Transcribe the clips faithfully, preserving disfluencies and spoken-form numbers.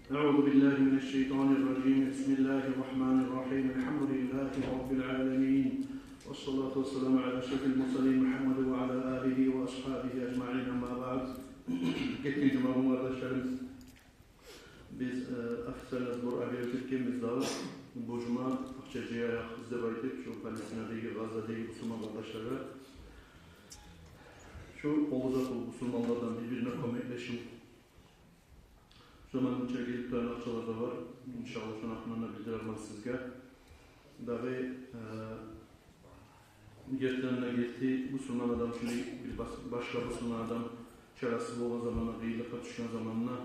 أعوذ بالله من الشيطان الرجيم. بسم الله الرحمن الرحيم. الحمد لله رب العالمين. والصلاة والسلام على أشرف المرسلين محمد وعلى آله وأصحابه أجمعين. أما بعد. Гетген жума гюн, къардашларым, биз, э, официальный сбор объявить этгенбиз дагъы. Бу жума акъча жыяякъбыз деп айтып, шу Палестинадагъы, Газзадагъы бусурман къардашлагъа, шу къолу узатып бусурманлардан бир-бирине кёмеклешип, заманынча гелип турагъан акъчалар да бар. Иншаллагь, шону гьакъындан да билдирермен сизге. Дагъы, э, гертиден де герти бусурман адам шулай бир бас-, башгъа бусурман адам чарасыз болгъан заманда, къыйынлыкъгъа тюшген заманда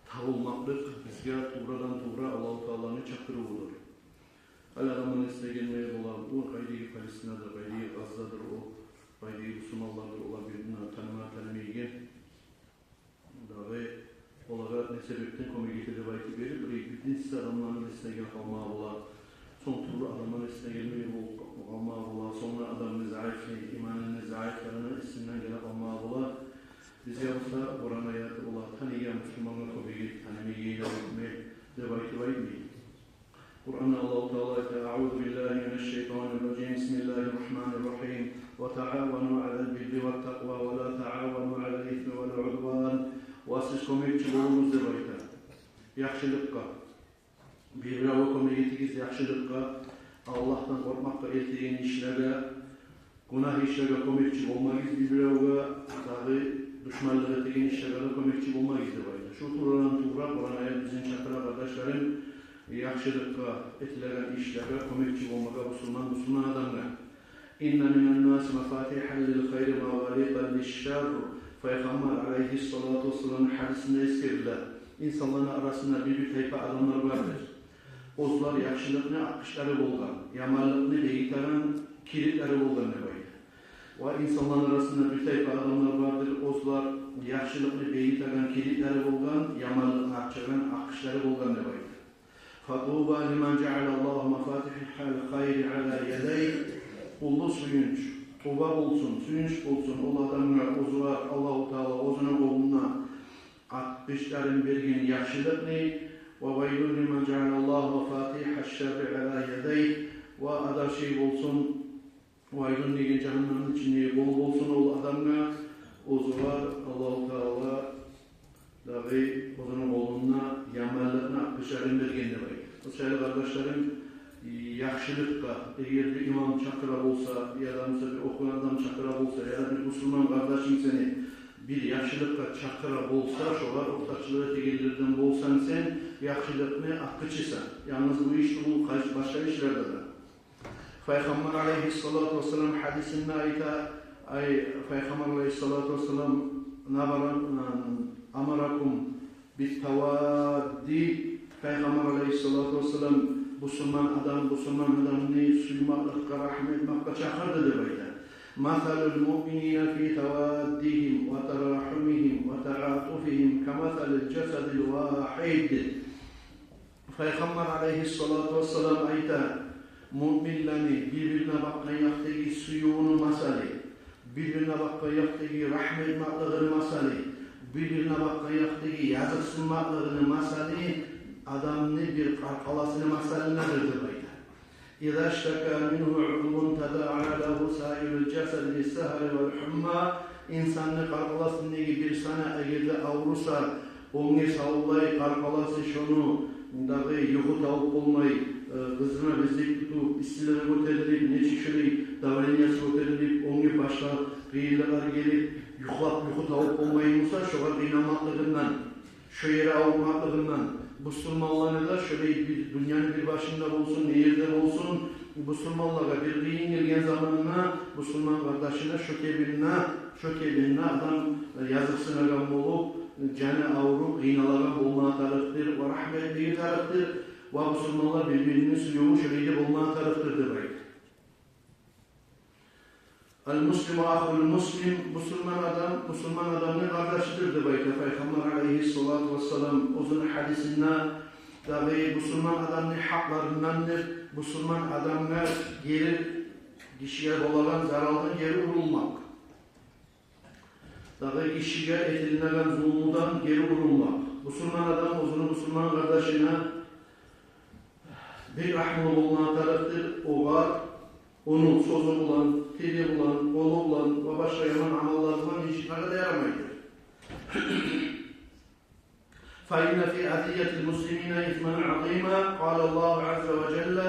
табулмакълыкъ бизге туврадан-тувра Аллагьу Тааланы чакъырывудур. Гьали адамланы эсине гелмеге бола, о къайдагъы Палестинадыр, къайдагъы Газзадыр, о къайдагъы бусурманлардыр, олар бир-бирин таныма, танымайгъан. Дагъы олагъа не себепден кёмек эте деп айтып берип, бир, бир динсиз адамланы эсине геле къалмагъа бола. Сонг тюрлю адамланы эсине гелмеге болуп къалмагъа бола. Сонг адамны заифлигин, иманны заифлигин эсинден геле къалмагъа бола. Бизге буса Къуран аяты бола: «Таныйгъан бусурмангъа кёмек эт, танымайгъангъа этме», – деп айтып айтмай. Къуранда Аллагьу Таала айта: أعوذ بالله من الشيطان الرجيم. بسم الله الرحمن الرحيم. وتعاونوا على البر والتقوى ولا تعاونوا على الإثم والعدوان. Ва сиз кёмекчи болугъуз деп айта яхшылыкъгъа. Бир-биревге кёмек этигиз яхшылыкъгъа, Аллагьдан къоркъмакъгъа элтеген ишлеге, гюнагь ишлеге кёмекчи болмагъыз бир-биревге, дагъы душманлыкъ этеген ишлеге де кёмекчи болмагъыз деп айта. Шу туврадан-тувра Къуран аят бизин чакъыра, къардашларым, яхшылыкъгъа, этилеген ишлеге кёмекчи болмагъа бусурман, бусурман адамгъа. إن من الناس مفاتيحا للخير ومغاليقا للشر. Пайхаммар алайгьиссалату вассалам гьадисинде эсгериле: инсанланы арасында бир-бир тайпа адамлар бардыр. Оьзлер яхшылыкъны ачгъычлары болгъан, яманлыкъны бегитеген килитлери болгъан деп айта. Ва инсанланы арасында бир тайпа адамлар бардыр, оьзлер яхшылыкъны бегитеген килитлери болгъан, яманлыкъны ачагъан ачгъычлары болгъан деп айта. فطوبى لمن جعل الله مفاتيح الخير على يديه. Уллу сююнч, туба болсун, сююнч болсун ол адамгъа, оьзюне Аллагьу Таала оьзюню къолуна ачгъычларын берген яхшылыкъны. وويل لمن جعل الله مفاتيح الشر على يديه. Ва адашив болсун, вайлун деген жагьаннемни ичинде бол болсун ол адамгъа, оьзюне Аллагьу Таала дагъы оьзюню къолуна яманлыкъны ачгъычларын берген деп айта. Шо саялы, къардашларым, яхшылыкъгъа, эгер бир имам чакъыра болса, яда буса бир охуйгъан адам чакъыра болса, яда бир бусурман къардашынг сени бир яхшылыкъгъа чакъыра болса, шогъар ортакъчылыкъ этегенлерден болсанг сен, яхшылыкъны ачгъычысан. Янгыз бу иш тюгюл, къайсы башгъа ишлерде де. Пайхаммар алайгьиссалату вассалам гьадисинде айта, ай, Пайхаммар алайгьиссалату вассалам набаран, амаракум бит-тавадди. Пайхаммар алайгьиссалату вассалам бусурман адам бусурман адамны сюймекликге, рагьму этмекге чакъырды деп айта. مثل المؤمنين في توادهم وتراحمهم وتعاطفهم كمثل الجسد الواحد. Пайхаммар алайгьиссалату вассалам айта: муъминлени бир-бирине бакъгъан якъдагъы сюювню масалы, бир-бирине бакъгъан якъдагъы рагьму этмеклигини масалы, бир-бирине бакъгъан якъдагъы языкъсынмакълыгъыны масалы адамны бир къаркъарасыны масалындадыр деп айта. إذا اشتكى منه عضو تداعى له سائر الجسد بالسهر والحمى. Инсанны къаркъарасындагъы бир саны эгер де авруса, оьнге савлай къаркъарасы шону дагъы юху табып болмай, э, къыздырма безек тутуп, иссилиги гётерилип, нечик шолай давлениеси гётерилип, оьнге башгъа къыйынлыкълар гелип, юхлап юху табып болмай буса, шогъар къыйналмакълыгъындан, шо ери авуртмакълыгъындан, бусурманланы да шолай бир дюньяны бир башында болсун, не ерде болсун, бусурманлагъа бир къыйын гелген заманда бусурман къардашына шо кебинде, шо кебинде адам, э, языкъсынагъан болуп, жаны авруп, къыйналагъан болма тарыкъдыр, ва рагьму этмеге тарыкъдыр, ва бусурманлар бир-бирини сюювю шолай да болма тарыкъдыр деп айта. المسلم أخو المسلم, бусурман адам бусурман адамны къардашыдыр деп айта Пайхаммар алайгьиссалату вассалам оьзюню гьадисинде. Дагъы бусурман адамны гьакъларындандыр бусурман адамгъа гери, гишиге болагъан заралдан гери урулмакъ. Дагъы гишиге этилинеген зулмудан гери урулмакъ. Бусурман адам оьзюню бусурман къардашына бек рагьмулу болма тарыкъдыр, огъар ону сёзю булан, тили булан, къолу булан ва башгъа яман амаллар булан инжитмеге де ярамайдыр. فإن في أذية المسلمين إثما عظيما. قال الله عز وجل: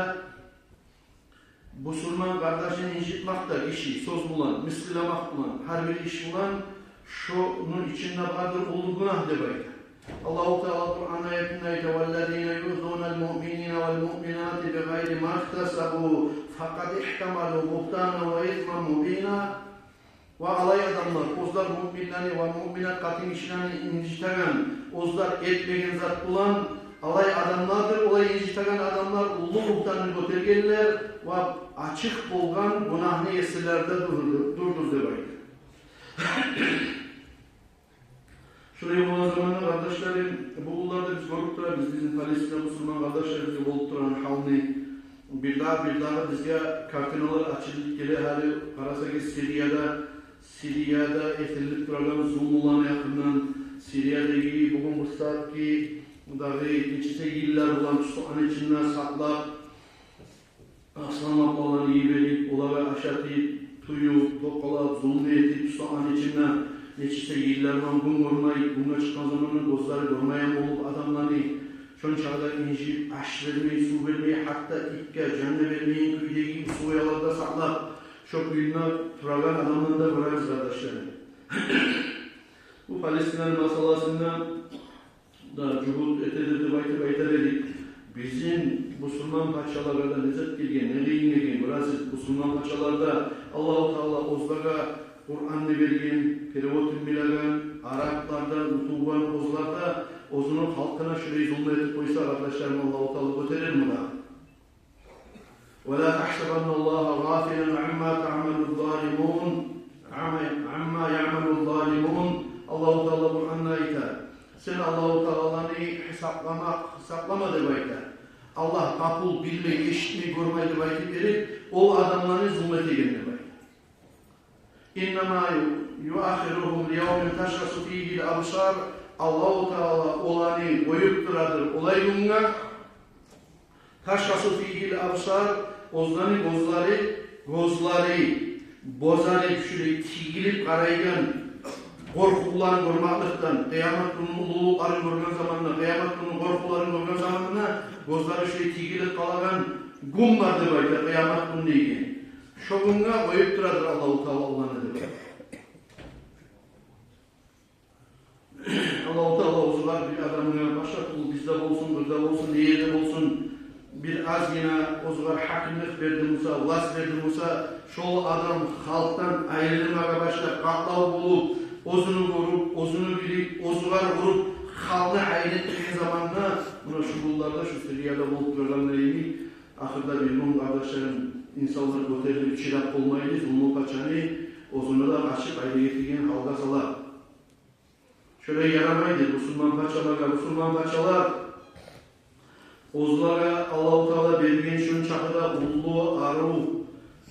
Бусурман къардашын инжитмакъда киши сёз булан, мысгъылламакъ булан, гьар бир иш булан, шону ичинде бардыр уллу гюнагь деп айта. Аллагьу Таала Къуран аятында айта: والذين يؤذون المؤمنين والمؤمنات بغير ما اكتسبوا فقد احتملوا بهتانا وإثما مبينا. Ва алай адамлар, оьзлер муъминлени ва муъминат къатын гишилени инжитеген, оьзлер этмеген зат булан, алай адамлардыр, олай инжитеген адамлар уллу бугьтанны гётергенлер ва ачыкъ болгъан гюнагьны есилери де дурдур, дурдур деп айта. Шулай болгъан заманда, къардашларым, бу гюнлерде биз гёрюп турабыз, бизин Палестина бусурман къардашларыбызгъа болуп турагъан гьалны. Бирдагъы, бирдагъы бизге картиналар ачылып геле, гьали къарасагъыз, Сирияда, Сирияда этилип турагъан зулмуланы гьакъындан, Сириядагъы бугюн бу сагьатгъы дагъы нечесе йыллар булан тюсю аны ичинде сакълап, аслам-аплаланы йиберип, олагъа ашатып, тююп, токъалап, зулму этип, тюсю аны ичинде нечесе йыллар булан гюн гёрмей, гюнге чыкъгъан заманда гёзлери гёрмейген болуп адамланы, шончакъы да инжитип, аш бермей, сув бермей, гьатта итге, жангъа бермейген кюйдеги условияларда сакълап, шо кюйде турагъан адамланы да гёребиз, къардашларым. Бу Палестинаны масъаласында да жугьут этедир деп айтып айтар эдик. Бизин бусурман пачалагъа да не зат гелген, не къыйын гелген. Гёресиз, бусурман пачалар да Аллагьу Таала оьзлеге Къуранны берген, переводун билеген, араплардан утулгъан оьзлер де, оьзюню халкъына шулай зулму этип къойса, къардашларым, Аллагьу Таала гётерерми дагъы? ولا تحسبن الله غافلا عما تعمل الظالمون، عما، عما يعمل الظالمون. Аллагьу Таала Къуранда айта: сен Аллагьу Тааланы гьисапламакъ, гьисаплама деп айта. Аллагь къапул, билмей, эшитмей, гёрмей деп айтып берип, ол адамланы зулму этеген деп айта. إنما يؤخرهم ليوم تشخص فيه الأبصار. Аллагьу Таала оланы къоюп турадыр олай гюнге, تشخص فيه الأبصار, оьзлени гёзлери, гёзлери бозарып, шулай тигилип къарайгъан, къоркъувларын гёрмекликден, къыямат гюнню уллулукъларын гёрген заманда, къыямат гюнню къоркъувларын гёрген заманда гёзлери шулай тигилип къалагъан гюн бар деп айта, къыямат гюн деген. Шо гюнге къоюп турадыр Аллагьу Таала оланы деп айта. Аллагьу Таала оьзюгер бир адамгъа, башгъа тюрлю, бизде болсун, къырда болсун, не ерде болсун, бир азгъына оьзюгер гьакимлик берди буса, власть берди буса, шол адам халкъдан айрылмагъа башлап, къатлав болуп, оьзюню гёрюп, оьзюню билип, оьзюгер уруп, халкъны гьайран этеген заманда, муна шу гюнлерде шу Сирияда болуп турагъан йимик, ахырда бир гюн, къардашларым, инсанлар гётерилип чыдап болмайлы, зулму пачаны оьзюню де къачып айры гетеген гьалгъа сала. Шолай ярамайды бусурман пачалагъа. Бусурман пачалар, оьзлеге Аллагьу Таала берген шончакъы да уллу, арив,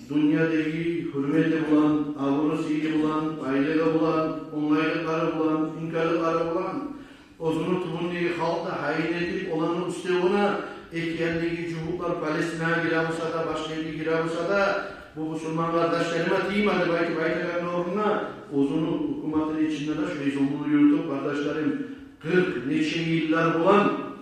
дюньядагъы гьюрмети булан, абуру-сыйы булан, байлыгъы булан, онгайлыкълары булан, имканлыкълары булан, оьзюню тюбюндеги халкъны гьайын этип, оланы уьстевюне эки яндагъы жугьутлар Палестинагъа гире буса да, башгъа ерге гире буса да, бу бусурман къардашларыма тийме деп айтып айтагъан орнуна, оьзюню гьукуматыны ичинде де шулай зулмуну юрютюп, къардашларым, къыркъ нече йыллар булан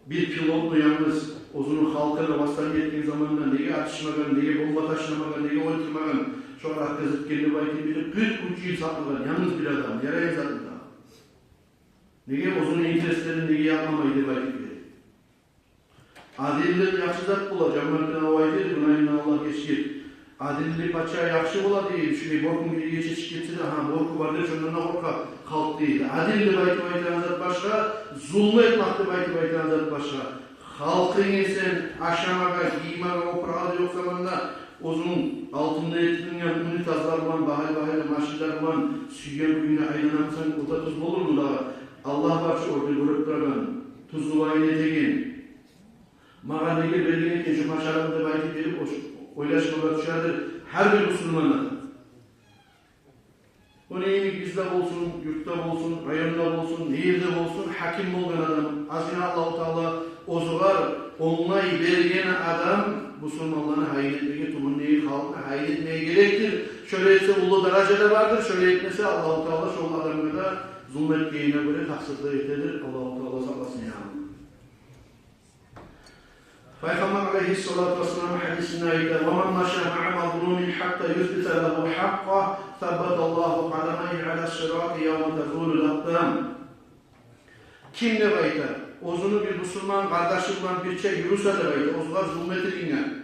бир пилотну янгыз оьзюню халкъына восстание этген заманда неге атышмагъан, неге бомба ташламагъан, неге оьлтюрмеген, шолар гьакъда зат гелди деп айтып, бир къыркъ уьч йыл сакълагъан янгыз бир адам, ярайгъан затны да. Неге оьзюню интереслерин неге якъламай деп айтып бере. Адиллик яхшы зат бола, Жамбардин авай дей, гюнагьындан Аллагь гечгир. Адилли пача яхшы бола дей, шулай бёркюн бирге чечип гетсе де, гьа, бёркю бар деп, шондан да къоркъа халкъ дей. Адил деп айтып айтагъан зат башгъа, зулму этмек деп айтып айтагъан зат башгъа. Халкъынг эсен, ашамагъа, гиймеге опурагъы да ёкъ заманда, оьзюнг алтындан этилинген унитазлар булан, багьалы-багьалы машинлер булан сюйген кюйюнгде айланамысан, о да тюз болурму дагъы? Аллагь бар чы, о да гёрюп турагъан, тюзлюгюн этеген. Магъа неге берген экен шу машараны деп айтып берип, о-, ойлашмагъа тюшедир гьар бир бусурман адам. Ону йимик бизде болсун, юртда болсун, районда болсун, не ерде болсун, гьаким болгъан адам, азгъына Аллагьу Таала оьзюгер онгай берген адам бусурманланы гьайын этмеге, тюгюл халкъны гьайын этмеге герекдир. Шолай этсе, уллу даражада бардыр, шолай этмесе, Аллагьу Таала шол адамгъа да зулму этгенине гёре такъсырлыкъ этедир. Аллагьу Таала сакъласын, я Аллагь. Пайхаммар алайгьиссалату вассалам гьадисинде айта: «Ва ман маша маъа мазлумин хатта юсбита лагьу хакъкъа, саббаталлагьу къадамайгьи ала ссирати явма тазулул акъдам». Ким, деп айта, оьзюню бир бусурман къардашы булан бирче юрюсе, деп айта, оьзюне зулму этилинген.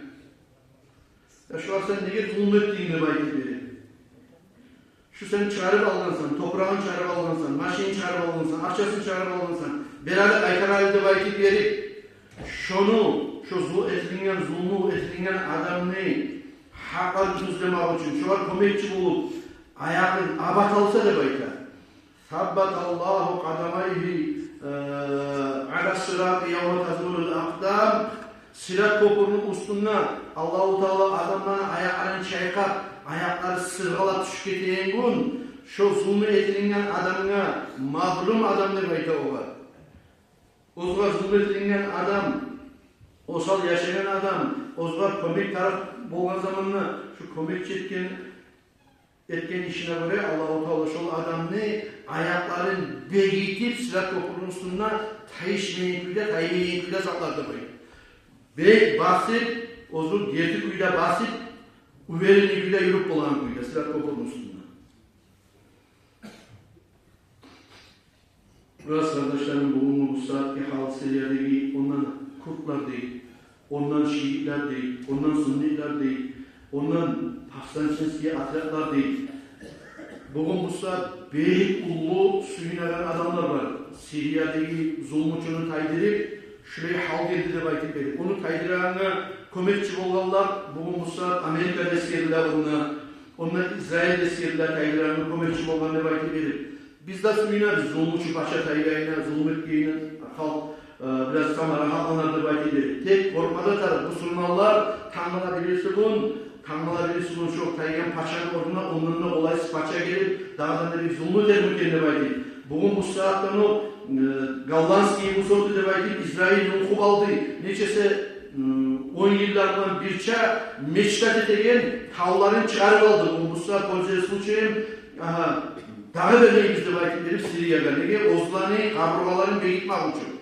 Я шугъар сен неге зулму этдинг деп айтып бере. Шу сен чыгъарып алгъансан, топурагъын чыгъарып алгъансан, машинин чыгъарып алгъансан, акъчасын чыгъарып алгъансан, бер гьали, къайтар гьали деп айтып берип, шону, шо зу-, этилинген зулму, этилинген адамны гьакъын тюзлемек учун, шогъар кёмекчи болуп, аягъын абат алса, деп айта. Саббаталлагьу къадамайгьи, э, ала ссирати явма тазулул акъдам. Сират кёпюрню уьстюнде Аллагьу Таала адамланы аякъларын чайкъап, аякълары сыргъалып тюшюп гетеген гюн, шо зулму этилинген адамгъа, мазлум адам деп айта огъар, оьзюне зулму этилинген адам, осал яшагъан адам, оьзюне кёмек тарыкъ болгъан заманда, шо кёмекчи этген этген ишине гёре Аллагьу Таала шол адамны аякъларын бегитип, сират кёпюрню уьстюнде тайышмайгъан кюйде, таймайгъан кюйде сакълар деп айта. Бек басып, оьзю герти кюйде басып, уверенный кюйде юрюп болагъан кюйде сират кёпюрню уьстюнде. Бираз, къардашларым, бугюнгю бу сагьатгъы гьал Сириядагъы, ондан курдлар дей, ондан шиитлер дей, ондан суннитлер дей, ондан повстанческий отрядлар дей. Бугюн бу сагьат бек уллу сююнеген адамлар бар. Сириядагъы зулмучуну тайдырып, шулай гьал гелди деп айтып берип, ону тайдырагъангъа кёмекчи болгъанлар, бугюн бу сагьат Америка да эсгериле онда, онда Израиль де эсгериле, тайдырагъангъа кёмекчи болгъан деп айтып берип. Биз де сююнебиз зулмучу пача тайгъанына, зулму этгенине, халкъ, э, бираз сама рагьатланар деп айтып берип. Тек къоркъма да тарыкъ, бусурманлар тангала бириси гюн, тангала бириси гюн шо тайгъан пачаны орнуна ондан да къолайсыз пача гелип, дагъы да бир зулму этермикен деп айтып. Бугюн бу сагьатдан о, э, голландский высоты деп айтып, Израиль юлкъуп алды. Нечесе, м, он йыллар булан бирче мечтать этеген тавларын чыгъарып алды. Бугюн бу сагьат, пользуясь случаем, агьа, дагъы бермейбиз деп айтып берип Сириягъа. Неге? Оьзлени къабургъаларын бегитмек учун.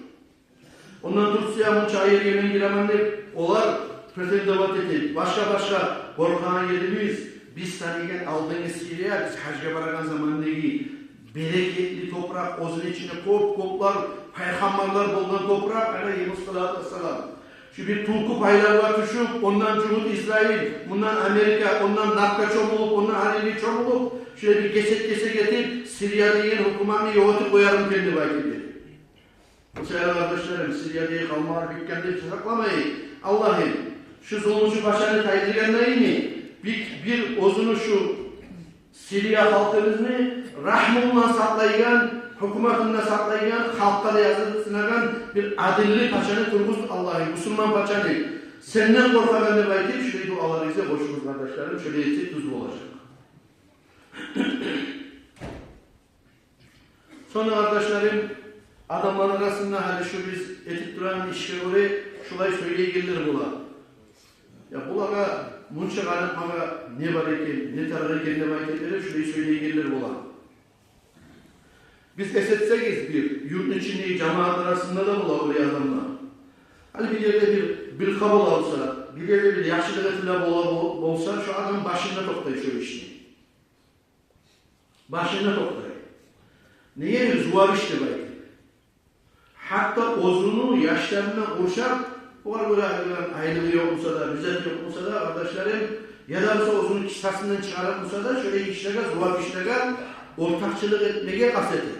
Ондан Турция, мунча ерге мен гиремен деп, олар претендовать этип, башгъа-башгъа. Къоркъагъан ерибиз, биз санайгъан алдынгъы Сирия, биз гьажгъа барагъан замандагъы берекетли топуракъ, оьзюню ичинде кёп-кёплер, пайхаммарлар болгъан топуракъ, алайгьимуссалату вассалам. Шу бир тюлкю пайлавгъа тюшюп, ондан жугьут Израиль, мундан Америка, ондан НАТО чомулуп, ондан гьар ерге чомулуп, шулай бир гесек-гесек этип, Сирия деген гьукуматны ёкъ этип къоярмикен деп айтып берип. Шо саялы, къардашларым, Сириядагъы къалмагъал битген деп сакъламайыкъ. Аллагьым, шу зулмучу пачаны тайдыргъанда йимик, бир, бир оьзюню шу Сирия халкъыбызны рагьму булан сакълайгъан, гьукуматын да сакълайгъан, халкъгъа да языкъсынагъан бир адилли пачаны тургъуз, Аллагьым, бусурман пачаны. Сенден къоркъагъан деп айтып, шулай дуаларыгъызны къошугъуз, къардашларым, шулай этсек тюз болажакъ. Сонг, къардашларым, адамланы арасында гьали шу биз этип турагъан ишге гёре шулай сёйлейгенлер бола. Я, булагъа мунча къарыкъмагъа не бар экен, не тарыкъ экен деп айтып берип, шулай сёйлейгенлер бола. Биз эс этсегиз, бир юртну ичиндеги жамаат арасында да бола олай адамлар. Гьали бир ерде бир, бир къабул алса, бир ерде бир яхшылыкъ этиле бола бол-, болса, шо адам башында токътай шо ишни. Башында токътай. Неге? Зувап иш деп айтып. Гьатта оьзюню яшларына къуршап, олар гёре айлыгъы ёкъ буса да, бир зат ёкъ буса да, къардашларым, яда буса оьзюню кисасындан чыгъарып буса да, шолай ишлеге, зувап ишлеге ортакъчылыкъ этмеге къаст эте.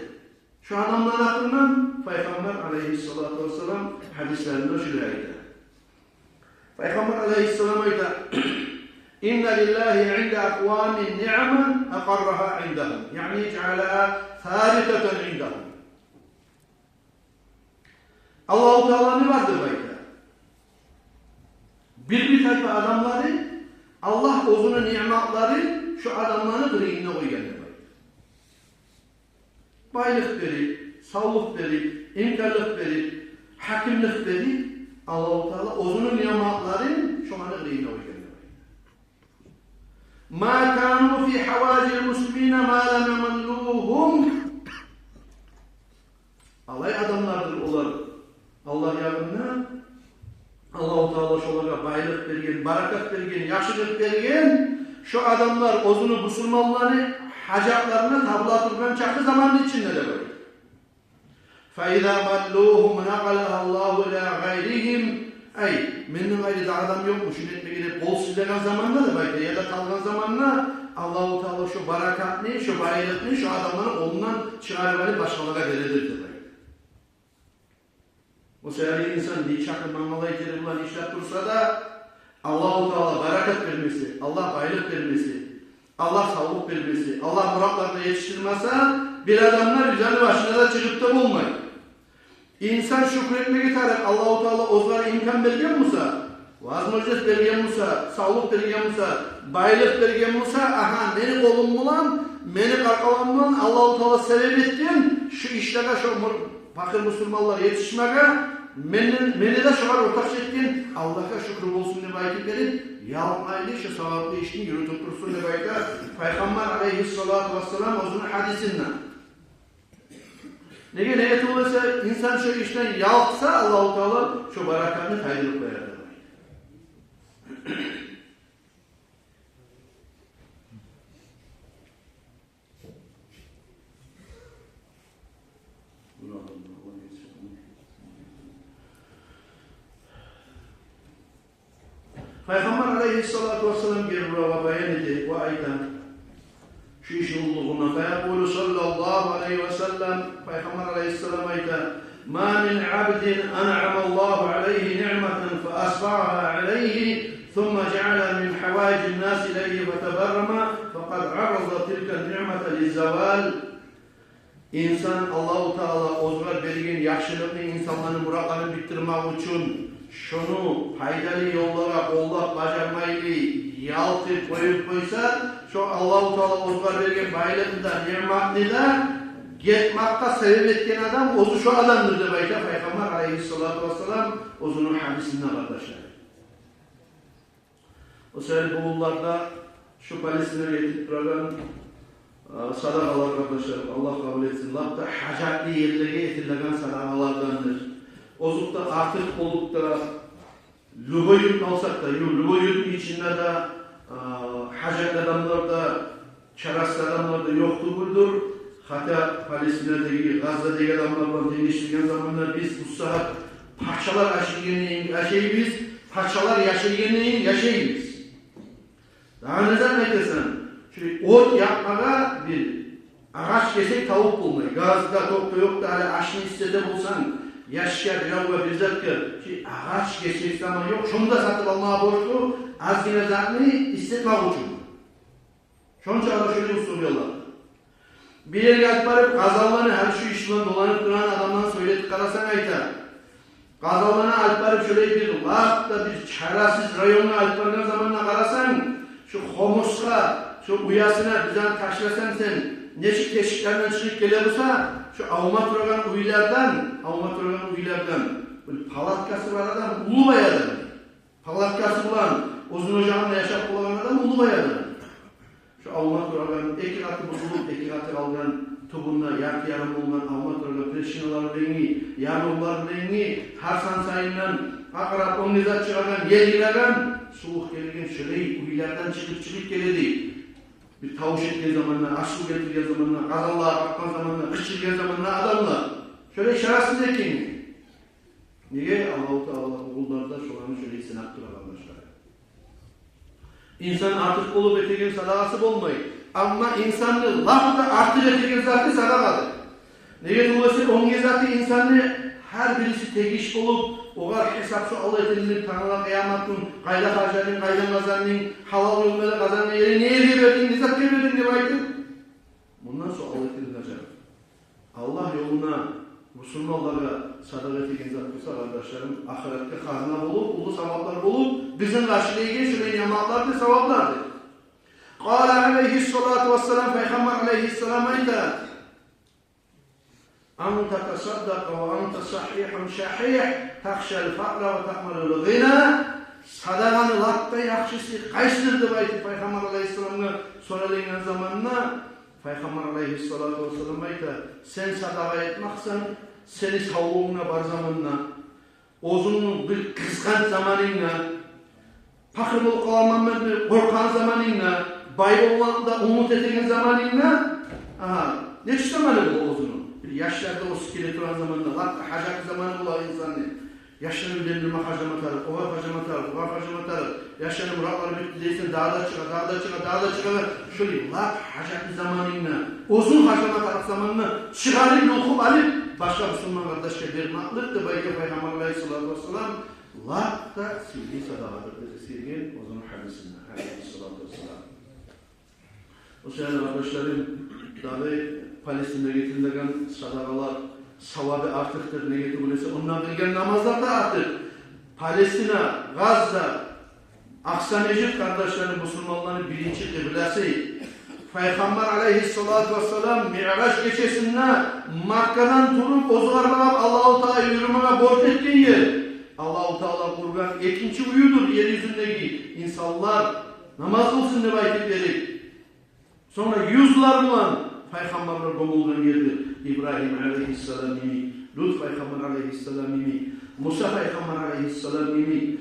Шо адамланы гьакъындан Пайхаммар алайгьиссалату вассалам гьадислеринде шулай айта. Пайхаммар алайгьиссалам айта: «Инна лиллагьи инда акъвамин ниъман акъаррагьа индагьум», яъни жаъалагьа сабитатан индагьум. Аллагьу Тааланы бар деп айта бир-бир тайпа адамлары, Аллагь оьзюню ниъматларын шо адамланы къырыйында къойгъан деп айта. Байлыкъ берип, савлукъ берип, имканлыкъ берип, гьакимлик берип, Аллагьу Таала оьзюню ниъматларын шоланы къырыйына къойгъан. Ма кану фи гьаваижил муслимина ма лам ямаллугьум. Алай адамлардыр олар Аллагь ягъында, Аллагьу Таала шолагъа байлыкъ берген, баракат берген, яхшылыкъ берген, шо адамлар оьзюню бусурманланы гьажатларына табула тургъан чакъы заманны ичинде де бар. Фа иза маллугьум накъалагьу Аллагьу ила гъайригьим. Ай, менден къайры дагъы адам ёкъму шуну этмеге деп къол силлеген заманда деп айта, яда талгъан заманда Аллагьу Таала шо баракатны, шо байлыкъны шо адамланы къолундан чыгъарып алып башгъалагъа бередир деп айта. О саялы инсан нечакъы мангалай тери булан ишлеп турса да, Аллагьу Таала баракат бермесе, Аллагь байлыкъ бермесе, Аллагь савлукъ бермесе, Аллагь муратларына етишдирмесе, бир адамлар бир жаны башына да чыгъып да болмай. Инсан шюкюр этмеге тарыкъ, Аллагьу Таала оьзюне имкан берген буса, возможность берген буса, савлукъ берген буса, байлыкъ берген буса, агьа, мени къолум булан, мени къаркъарам булан Аллагьу Таала себеп этген шу ишлеге, шу мур-, пакъыр бусурманлар етишмеге, мени, мени де шогъар ортакъчы этген Аллагьгъа шюкюр болсун деп айтып берип, ялкъмайлы шу саваплы ишни юрютюп турсун деп айта Пайхаммар алейгьиссалату вассалам оьзюню гьадисинде. Неге, неге тюгюл эсе, инсан шо ишден ялкъса, Аллагьу Таала шо баракатны тайдырып къояр деп айта. Пайхаммар алейгьиссалату вассалам гелип булагъа баян эте ва айта шу ишни уллулугъун. Фаякъулу саллаллагьу алайгьи ва саллам, Пайхаммар алейгьиссалам айта: ма мин абдин анъамаллагьу алайгьи ниъматан фа асбагьагьа алайгьи, сумма жаъала мин гьаваижин наси илайгьи фатабаррама, факъад аррада тилка ниъмата лиззавал. Инсан Аллагьу Таала оьзюне берген яхшылыкъны, инсанланы муратларын битдирмек учун, шону пайдалы ёллагъа къоллап бажармайлы, ялкъып къоюп къойса, шо Аллагьу Таала оьзюне берген байлыкъны да, ниъматны да гетмекге себеп этген адам оьзю шо адамдыр деп айта Пайхаммар алейгьиссалату вассалам оьзюню гьадисинде, къардашлар. О саялы бу гюнлерде шу Палестинагъа этип турагъан, э, садагъалар, къардашлар, Аллагь къабул этсин, лап да гьажатлы ерлеге этилеген садагъалардандыр. Озокъда, артыкъ болуп да, любой юртну алсакъ да, ю-, любой юртну ичинде де, э, гьажатлы адамлар да, чарасыз адамлар да ёкъ тюгюлдюр. Гьатта Палестинадагъы, Газзадагъы адамлар булан тенглешдирген заманда биз бу сагьат пачалар ашайгъанлайын ашайбыз, пачалар яшайгъанлайын яшайбыз. Дагъы не зат айтасан, шу от якъмагъа бир агъач кесек табып болмай. Газ да, ток да ёкъ да, гьали ашны исите болсанг, яшгъа, биревге, бир затгъа, шу агъач кесек заман ёкъ, шону да сатып алмагъа борчлу, азгъына затны иситмек учун. Шончакъы да шолай условиялар. Бир ерге алып барып, къазанланы, гьали шу иш булан доланып турагъан адамланы сёйлетип къарасанг, айта. Къазанланы алып барып, шолай бир лап да бир чарасыз районгъа алып баргъан заманда къарасанг, шу хомурсгъа, шу уясына бир зат ташласанг сен, нечик тешиклерден чыгъып геле буса, шу авма турагъан уьйлерден, авма турагъан уьйлерден бир палаткасы бар адам, уллу бай адам. Палаткасы булан оьзюню ожагъында яшап болагъан адам уллу бай адам. Шу авма турагъан, эки къаты бузулуп, эки къаты къалгъан, тюбюнде ярты-ярым болгъан авма турагъан, плешиналар булангъы, ярлывлар булангъы, гьар сан сайындан акъырап оьнге зат чыгъагъан, елгиреген, сувукъ гелген, шолай уьйлерден чыгъып-чыгъып геледи. Бир тавуш этген заманда, аш-сув гелтирген заманда, къазанлар къакъгъан заманда, къычыргъан заманда адамлар. Шолай чарасыз экен. Неге? Аллагьу Таала бу гюнлерде шоланы шолай сынап тура, къардашлар. Инсан артыкъ болуп этеген садагъасы болмай. Амма инсанны лап да артыкъ этеген заты садагъадыр. Неге тюгюл эсе, оьнге заты инсанны гьар бириси тегиш болуп, огъар гьисап-суал этилинип, тангала къыямат гюн къайда харжладынг, къайдан къазандынг, гьалал ёл булан къазангъан еринг, не ерге бердинг, не затгъа бердинг деп айтып, мундан суал этилинежек. Аллагь ёлуна, бусурманлагъа садагъа этеген зат буса, къардашларым, ахыратгъа хазна болуп, уллу саваплар болуп, бизин къаршылайгъан шулай ниъматлардыр, саваплардыр. Къала алайгьиссалату вассалам, Пайхаммар алайгьиссалам айта: أن تصدق وأنت صحيح شحيح تخشى الفقر وتأمل الغنى. Садагъаны лап да яхшысы къайсыдыр деп айтып пайхаммар алайгьиссаламгъа соралгъан заманда, пайхаммар алайгьиссалату вассалам айта: сен садагъа этмексен сени савлугъунга бар заманда, оьзюнгню бир къызгъанч заманынгда, пакъыр болуп къаламан деп къоркъагъан заманынгда, бай болмакъны да умут этеген заманынгда, а, нечик заманы бола оьзюню? Бир яшлар да оьсюп геле турагъан заманда, лап да гьажатлы заманы бола инсанны. Яшланы уьйлендирме харжама тарыкъ, огъар харжама тарыкъ, бугъар харжама тарыкъ. Яшланы муратлары битди дейсен, дагъы да чыгъа, дагъы да чыгъа, дагъы да чыгъа. Шолай лап гьажатлы заманынгда, оьзюнг харжама тарыкъ заманны чыгъарып, юлкъуп алып, башгъа бусурман къардашгъа бермеклик деп айта пайхаммар алайгьиссалату вассалам. Лап да сыйлы садагъадыр деп эсгерген оьзюню гьадисинде алайгьиссалату вассалам. О саялы, къардашларым, дагъы Палестинагъа гетилеген садагъалар савабы артыкъдыр, неге тюгюл эсе онда къылгъан намазлар да артыкъ. Палестина, Газза, Акъса межит, къардашларым, бусурманланы биринчи къыбласы. Пайхаммар алайгьиссалату вассалам Миъраж гечесинде Маккадан туруп, оьзю къармагъа Аллагьу Таала юрюмеге борч этген ер. Аллагьу Таала къургъан экинчи уьюдюр ер юзюндеги, инсанлар намаз къылсын деп айтып берип. Сонг да юзлер булан пайхаммарлар гёмюлген ердир. Ибрагьим алайгьиссалам йимик, Лут пайхаммар алайгьиссалам йимик, Муса пайхаммар алайгьиссалам йимик.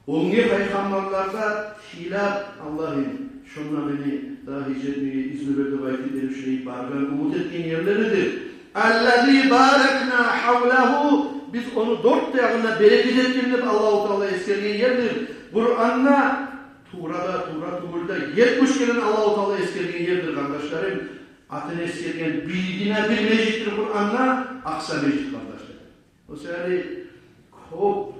Оьнге пайхаммарлар да тилеп: Аллагьым, шонда мени дагъы гьижрет этмеге изну бер деп айтып, эришмеге баргъан, умут этген ерлеридир. Аллази баракна гьавлагьу, биз ону дёрт де ягъына берекет этген деп Аллагьу Таала эсгерген ердир. Къуранда Турада, Тура тюгюл де, етмиш керен Аллагьу Таала эсгерген ердир, къардашларым. Атын эсгерген биргине бир межитдир Къуранда Акъса межит, къардашлар. О саялы кёп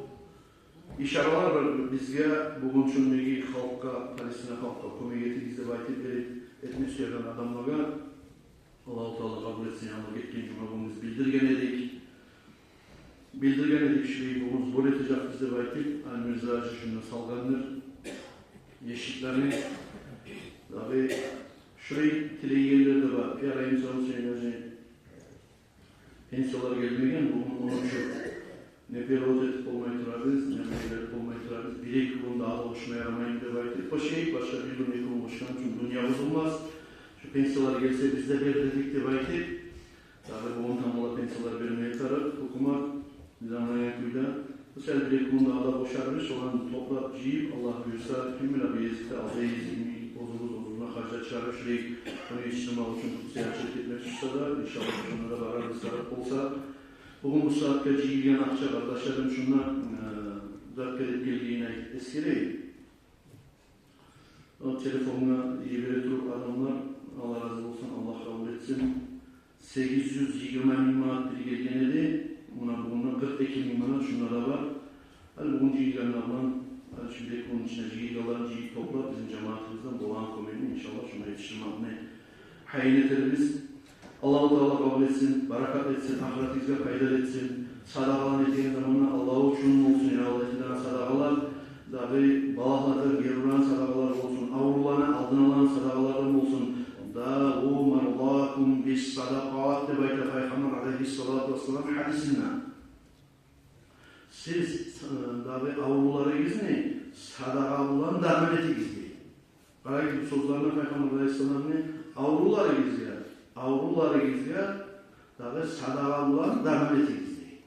ишаралар бар бизге бугюн чу неге халкъгъа, Палестина халкъгъа кёмек этигиз деп айтып берип, этме сюеген адамлагъа. Аллагьу Таала къабул этсин, янгы гетген жума гюн биз билдирген эдик. Билдирген эдик, шулай бугюн сбор этежекбиз деп айтып, Альмирза гьажи шунда салгъандыр эшиклени. Дагъы шулай тилейгенлер де бар. Пиара инсан сюймеси пенсиялар гелмеген, бугюн онунчу. Не перевод этип болмай турабыз, не берип болмай турабыз. Бир-эки гюн дагъы къошма ярамаймы деп айтып, къошайыкъ, башгъа бир гюн, эки гюн къошгъан учун дюнья бузулмас. Шу пенсиялар гелсе, биз де берер эдик деп айтып, дагъы бугюн тамбала пенсиялар бермеге тарыкъ гьукумат, биз англайгъан кюйде. Шу саялы бир-эки гюн дагъы да къошарбыз, шоланы топлап, жыйып, Аллагь буюрса, ким биле, бу гезикде, алда гезикми, оьзюбюз, оьзюбюзге харжлар чыгъарып, шулай ону етишдирмек учун Турциягъа чыгъып гетмек тюшсе де, иншаллагь, шонда да барарбыз, тарыкъ болса. Бугюн бу сагьатгъа жыйылгъан акъча, къардашларым, шунда, э, зат гелип гелгенин айтып эсгерейим. О телефонгъа йибере туруп адамлар, Аллагь рази болсун, Аллагь къабул этсин. Сегиз юз йигирма минг манат бир гелген эди, муна бугюн къыркъ эки минг манат шунда да бар. Гьали бугюн жыйылгъанлар булан, гьали шу бир-эки гюн ичинде жыйылгъанларын жыйып топлап, бизин жамаатыбыздан болагъан кёмекни, иншаллагь, шунда етишдирмекни гьайын этербиз. Аллагьу Таала къабул этсин, баракат этсин, ахыратыгъызгъа пайдалы этсин. Садагъаланы этеген заманда Аллагь учун болсун, я Аллагь, этеген садагъалар дагъы балагьлардан гери урагъан садагъалар болсун, авруланы алдын алагъан садагъалардан болсун. «Даву мардакум бис-садакъат», — деп айта Пайхаммар алайгьиссалату вассалам гьадисинде. Сиз, э, дагъы авруларыгъызны садагъа булан дарман этигиз дей. Къарайгъыз бу сёзлерине Пайхаммар алайгьиссаламны: авруларыгъызгъа, авруларыгъызгъа дагъы садагъа булан дарман этигиз дей.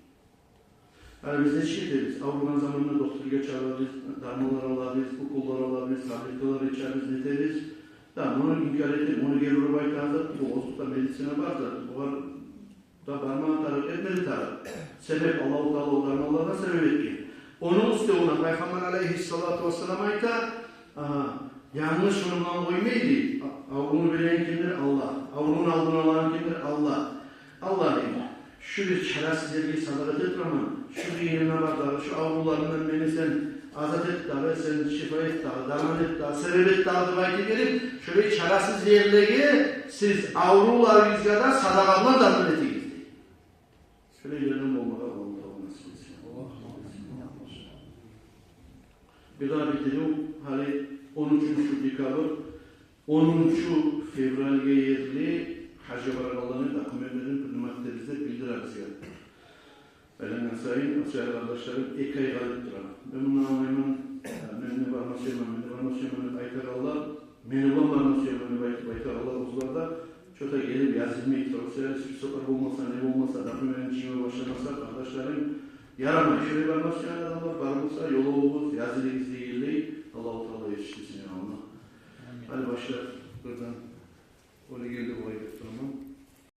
Гьали биз нечик этебиз? Авругъан заманда докторгъа чабабыз, дарманлар алабыз, уколлар алабыз, таблеткалар ичебиз, нетебиз. Да, муну инкар этип, муну гери уруп айтагъан зат, бу озокъда медицина бар зат. Бугъар да бармагъа тарыкъ, этмеге тарыкъ. Себеп Аллагьу Таала о дарманланы себеп этген. Ону уьстевюне Пайхаммар алайгьиссалату вассалам айта, агьа, янгыз шуну булан къоймай дей, а-, авруну береген кимдир? Аллагь. Авруну алдын алагъан кимдир? Аллагь. Аллагьым, шу бир чарасыз ерге садагъа этип тураман, шу къыйынымда бар дагъы, шу авруларымдан мени сен азат эт дагъы, сен шифа эт дагъы, дарман эт дагъы, себеп эт дагъы деп айтып берип, шулай чарасыз ерлеге сиз авруларыгъызгъа да садагъа булан дарман этигиз дей. Шулай ерден болмагъа Аллагьу Таала насип этсин. Бир дагъы билдирив, гьали он уьчюнчю декабрь, онунчу февральге ерли Гьажгъа барагъанланы документлерин, принимать этербиз деп билдиребиз. Айлангъан сайын, о саялы, къардашларым, эки ай къалып тура. Мен мунда англайман, мен де барма сюемен, мен де барма сюемен деп айтагъанлар, мен де барма сюемен деп айтып айтагъанлар, оьзлер де чё-то гелип язылмай тура. О саялы, списоклар болмаса, не болмаса, документни жыйма башламаса, къардашларым, ярамай. Шолай барма сюеген адамлар бар буса, ёлугъугъуз, язылыгъыз дегенлей, Аллагьу Таала етишдирсин, я Аллагь. Амин. Гьали башлап бирден оьле гелди булай.